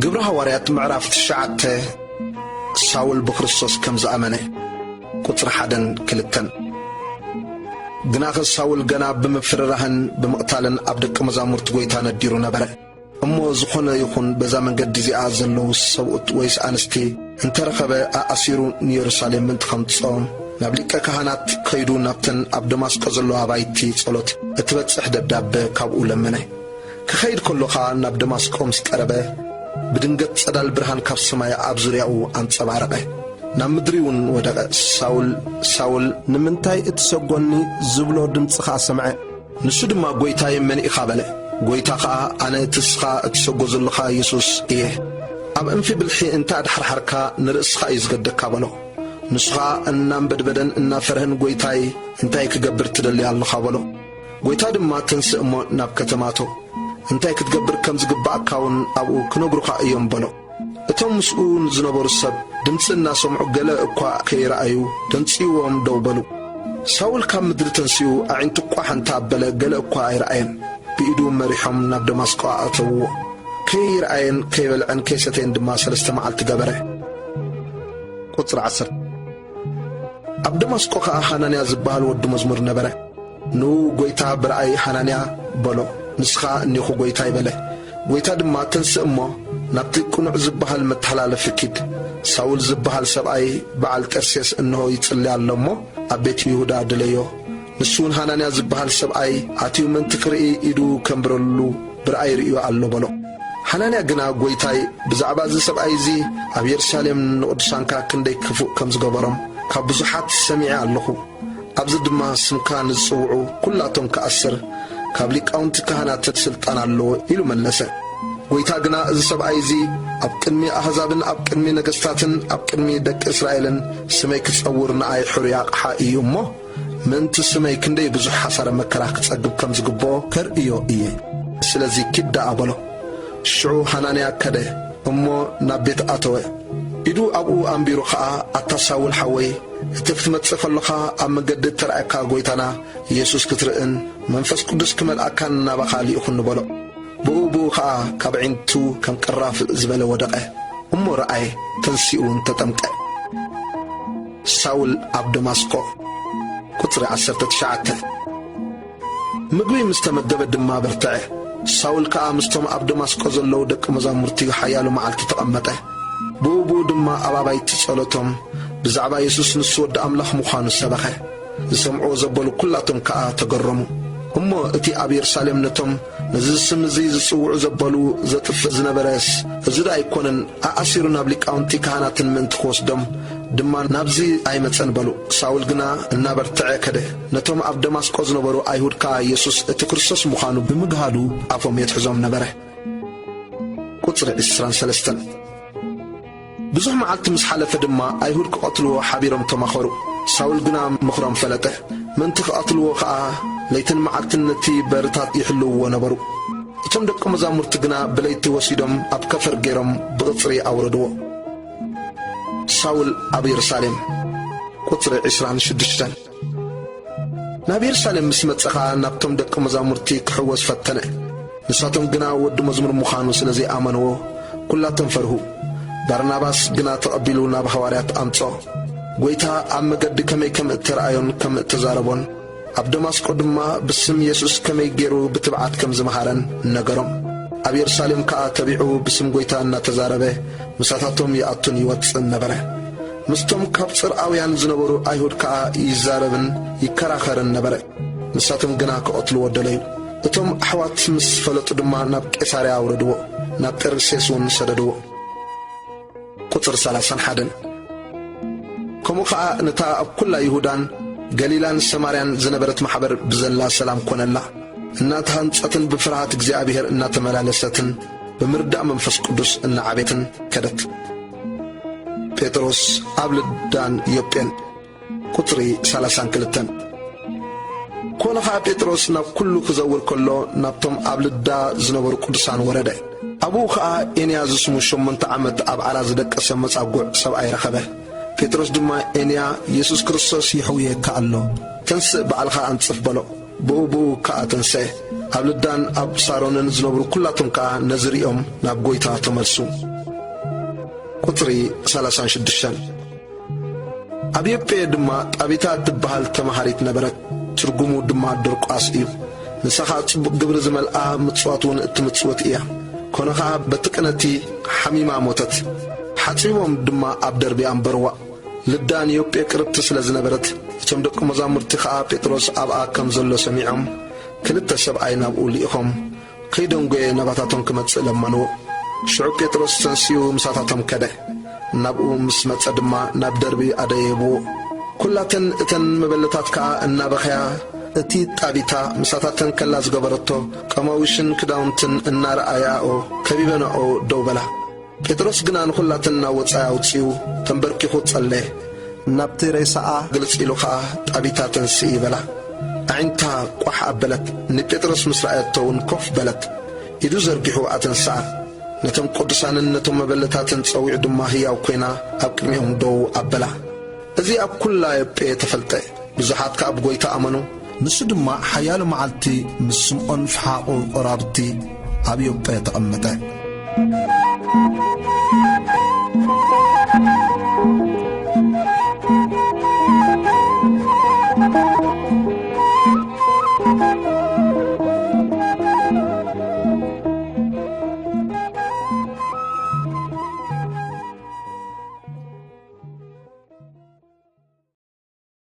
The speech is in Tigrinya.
ግብረ ሃዋርያት ምዕራፍ ትሽዓተ። ሳውል ብክርስቶስ ከም ዝኣመነ። ቁጽሪ ሓደን ክልተን። ግናኸ ሳውል ገና ብምፍርራህን ብምቕታልን ኣብ ደቀ መዛሙርቲ ጐይታ ነዲሩ ነበረ። እሞ ዝኾነ ይኹን በዛ መንገዲ እዚኣ ዘለዉ ሰብኡት ወይስ ኣንስቲ እንተረኸበ፣ ኣኣሲሩ ንየሩሳሌም ምእንቲ ኸምጽኦም፣ ናብ ሊቀ ካህናት ከይዱ ናብተን ኣብ ደማስቆ ዘለዋ ኣባይቲ ጸሎት እትበጽሕ ደብዳበ ካብኡ ለመነ። ክኸይድ ከሎ ኸኣ ናብ ደማስቆ ምስ ቀረበ፣ ብድንገት ጸዳል ብርሃን ካብ ሰማይ ኣብ ዙርያኡ ኣንጸባረቐ። ናብ ምድሪ እውን ወደቐ። "ሳውል፣ ሳውል፣ ንምንታይ እትሰጎኒ?" ዝብሎ ድምጺ ኸኣ ሰምዐ። ንሱ ድማ፣ "ጐይታይ፣ መን ኢኻ?" በለ። ጐይታ ኸኣ፣ "ኣነ እቲ እስኻ እትሰጎ ዘለኻ የሱስ እየ። ኣብ እንፊ ብልሒ እንተ ኣድሓርሓርካ፣ ንርእስኻ እዩ ዝገደካ" በሎ። ንሱ ኸኣ እናንበድበደን እናፈርህን፣ "ጐይታይ፣ እንታይ ክገብር ትደሊ ኣለኻ?" በሎ። ጐይታ ድማ፣ "ተንስእ እሞ ናብ ከተማ እቶ፣ እንታይ ክትገብር ከም ዝግብኣካ እውን ኣብኡ ክነግሩኻ እዮም" በሎ። እቶም ምስኡ ንዝነበሩ ሰብ ድምጺ እናሰምዑ ገለ እኳ ከይረኣዩ ደንጽይዎም ደው በሉ። ሳውል ካብ ምድሪ ተንሲኡ ኣዒንቱ ቋሕ እንተ ኣበለ ገለ እኳ ኣይረኣየን። ብኢዱ መሪሖም ናብ ደማስቆ ኣእተውዎ። ከይረኣየን ከይበልዐን ከይሰተየን ድማ ሰለስተ መዓልቲ ገበረ። ቁጽሪ ዓሰርተ። ኣብ ደማስቆ ኸኣ ሃናንያ ዝበሃል ወዲ መዝሙር ነበረ። ንኡ ጐይታ ብረኣይ፣ "ሃናንያ" በሎ። ንሱ ኸኣ፣ "እኔኹ ጐይታይ" በለ። ጐይታ ድማ፣ "ተንስእ እሞ ናብቲ ቅኑዕ ዝበሃል መተሓላለፊ ኪድ። ሳውል ዝበሃል ሰብኣይ በዓል ጠርሴስ እንሆ ይጽሊ ኣሎ እሞ፣ ኣብ ቤት ይሁዳ ድለዮ። ንሱ እውን ሃናንያ ዝበሃል ሰብኣይ ኣትዩ ምእንቲ ክርኢ ኢዱ ከንብረሉ ብረኣይ ርእዩ ኣሎ" በሎ። ሃናንያ ግና፣ "ጐይታይ፣ ብዛዕባ እዚ ሰብኣይ እዚ ኣብ የሩሳሌም ንቕዱሳንካ ክንደይ ክፉእ ከም ዝገበሮም፣ ካብ ብዙሓት ሰሚዐ ኣለኹ። ኣብዚ ድማ ስምካ ንዝጽውዑ ኵላቶም ክኣስር ካብ ሊቃውንቲ ካህናት ስልጣን ኣለዎ" ኢሉ መለሰ። ጐይታ ግና፣ "እዚ ሰብኣይ እዚ ኣብ ቅድሚ ኣህዛብን ኣብ ቅድሚ ነገስታትን ኣብ ቅድሚ ደቂ እስራኤልን ስመይ ክጸውር ንኣይ ሕሩይ ኣቕሓ እዩ እሞ፣ ምእንቲ ስመይ ክንደይ ብዙሕ ሓሳረ መከራ ክጸግብ ከም ዝግብኦ ከርእዮ እየ። ስለዚ ኪድ ደኣ" በሎ። ሽዑ ሃናንያ ከደ እሞ ናብ ቤት ኣተወ። ኢዱ ኣብኡ ኣንቢሩ ኸኣ፣ "ኣታ ሳውል ሓወይ፣ እቲ ክትመጽእ ከሎኻ ኣብ መገዲ እተራእየካ ጐይታና የሱስ ክትርእን መንፈስ ቅዱስ ክመልኣካን ናባኻ ልኢኹኒ" በሎ። ብኡ ብኡ ኸኣ ካብ ኣዒንቱ ከም ቅራፍ ዝበለ ወደቐ። እሞ ረኣየ፣ ተንሲኡ እውን ተጠምቀ። ሳውል ኣብ ደማስቆ። ቁጽሪ ዓሰርተ ትሽዓተ። ምግቢ ምስ ተመገበ ድማ በርትዐ። ሳውል ከኣ ምስቶም ኣብ ደማስቆ ዘለዉ ደቂ መዛሙርቲ ሓያሎ መዓልቲ ተቐመጠ። ብኡ ብኡ ድማ ኣብ ኣባይቲ ጸሎቶም ብዛዕባ የሱስ ንሱ ወዲ ኣምላኽ ምዃኑ ሰበኸ። ዝሰምዕዎ ዘበሉ ኵላቶም ከኣ ተገረሙ። እሞ እቲ ኣብ የሩሳሌም ነቶም ነዚ ስም እዚ ዝጽውዑ ዘበሉ ዘጥፍእ ዝነበረስ፣ እዚ ደኣ ኣይኮነን፣ ኣኣሲሩ ናብ ሊቃውንቲ ካህናትን ምእንቲ ክወስዶም ድማ ናብዚ ኣይመጸን በሉ። ሳውል ግና እናበርትዐ ከደ። ነቶም ኣብ ደማስቆ ዝነበሩ ኣይሁድ ከኣ የሱስ እቲ ክርስቶስ ምዃኑ ብምግሃዱ ኣፎም የትሕዞም ነበረ። ቁጽሪ ዕስራን ሰለስተን። ብዙሕ መዓልቲ ምስ ሓለፈ ድማ ኣይሁድ ክቐትልዎ ሓቢሮም ተማኸሩ። ሳውል ግና ምኽሮም ፈለጠ። ምእንቲ ክቐትልዎ ኸኣ ለይትን መዓልትን ነቲ በርታት ይሕልውዎ ነበሩ። እቶም ደቂ መዛሙርቲ ግና ብለይቲ ወሲዶም ኣብ ከፈር ገይሮም ብቕጽሪ ኣውረድዎ። ሳውል ኣብ የሩሳሌም። ቁጽሪ ዕስራን ሽዱሽተን። ናብ የሩሳሌም ምስ መጸ ኸኣ ናብቶም ደቂ መዛሙርቲ ክሕወስ ፈተነ። ንሳቶም ግና ወዲ መዝሙር ምዃኑ ስለ ዘይኣመንዎ፣ ኵላቶም ፈርሁ። ባርናባስ ግና ተቐቢሉ ናብ ሃዋርያት ኣምጽኦ። ጐይታ ኣብ መገዲ ከመይ ከም እተረኣዮን ከም እተዛረቦን፣ ኣብ ደማስቆ ድማ ብስም የሱስ ከመይ ገይሩ ብትብዓት ከም ዝመሃረን ነገሮም። ኣብ የሩሳሌም ከኣ ተቢዑ ብስም ጐይታ እናተዛረበ ምሳታቶም ይኣቱን ይወጽእን ነበረ። ምስቶም ካብ ጽርኣውያን ዝነበሩ ኣይሁድ ከኣ ይዛረብን ይከራኸርን ነበረ። ንሳቶም ግና ክቐትልዎ ደለዩ። እቶም ኣሕዋት ምስ ፈለጡ ድማ ናብ ቄሳርያ ኣውረድዎ፣ ናብ ጠርሴስ እውን ሰደድዎ። ቁጽሪ ሰላሳን ሓደን። ከምኡ ኸኣ ነታ ኣብ ኵላ ይሁዳን ገሊላን ሰማርያን ዝነበረት ማሕበር ብዘላ ሰላም ኰነላ። እናተሃንጸትን ብፍርሃት እግዚኣብሔር እናተመላለሰትን ብምርዳእ መንፈስ ቅዱስ እናዓበየትን ከደት። ጴጥሮስ ኣብ ልዳን ዮጴን። ቁጽሪ ሰላሳን ክልተን። ኮነ ኸኣ ጴጥሮስ ናብ ኩሉ ክዘውር ከሎ፣ ናብቶም ኣብ ልዳ ዝነበሩ ቅዱሳን ወረደ። ኣብኡ ኸኣ ኤንያ ዝስሙ ሸሞንተ ዓመት ኣብ ዓራ ዝደቀሰ መጻጉዕ ሰብኣይ ረኸበ። ጴጥሮስ ድማ፣ "ኤንያ፣ የሱስ ክርስቶስ ይሕውየካ ኣሎ። ተንስእ፣ ባዕልኻ ኣንጽፍ" በሎ። ብኡ ብኡ ከኣ ተንስአ። ኣብ ልዳን ኣብ ሳሮንን ዝነብሩ ኩላቶም ከኣ ነዚ ርእዮም ናብ ጐይታ ተመልሱ። ቁጽሪ ሰላሳን ሽዱሽተን። ኣብ ዮጴ ድማ ጣቢታ እትበሃል ተማሃሪት ነበረት፣ ትርጉሙ ድማ ዶርቃስ እዩ። ንሳ ኸኣ ጽቡቕ ግብሪ ዝመልኣ ምጽዋት እውን እትምጽውት እያ። ኮነ ኸኣ በቲ ቅነቲ ሓሚማ ሞተት። ሓጺቦም ድማ ኣብ ደርቢ ኣንበርዋ። ልዳ ንዮጴ ቅርብቲ ስለ ዝነበረት፣ እቶም ደቂ መዛሙርቲ ኸኣ ጴጥሮስ ኣብኣ ከም ዘሎ ሰሚዖም፣ ክልተ ሰብኣይ ናብኡ ልኢኾም፣ ከይደንጎየ ናባታቶም ክመጽእ ለመንዎ። ሽዑ ጴጥሮስ ተንሲኡ ምሳታቶም ከደ። ናብኡ ምስ መጸ ድማ ናብ ደርቢ ኣደየብዎ። ኩላተን እተን መበለታት ከኣ እናበኸያ፣ እቲ ጣቢታ ምሳታተን ከላ ዝገበረቶ ቀማውሽን ክዳውንትን እናረኣያኦ ከቢበናኦ ደው በላ። ጴጥሮስ ግና ንኹላተን ናብ ወጻኢ ኣውጺኡ ተንበርኪኹ ጸለየ። ናብቲ ሬሳኣ ግልጽ ኢሉ ኸኣ፣ "ጣቢታ ተንስኢ" በላ። ኣዒንታ ቋሕ ኣበለት። ንጴጥሮስ ምስ ረኣየቶ እውን ኮፍ በለት። ኢዱ ዘርጊሑ ኣተንስኣ። ነቶም ቅዱሳንን ነቶም መበለታትን ጸዊዑ ድማ ህያው ኮይና ኣብ ቅድሚኦም ደው ኣበላ። እዚ ኣብ ኩላ ዮጴ ተፈልጠ። ብዙሓት ከኣ ብጐይታ ኣመኑ። ንሱ ድማ ሓያሎ መዓልቲ ምስ ስምዖን ፍሓቑ ቆራብቲ ኣብ ዮጴ ተቐመጠ።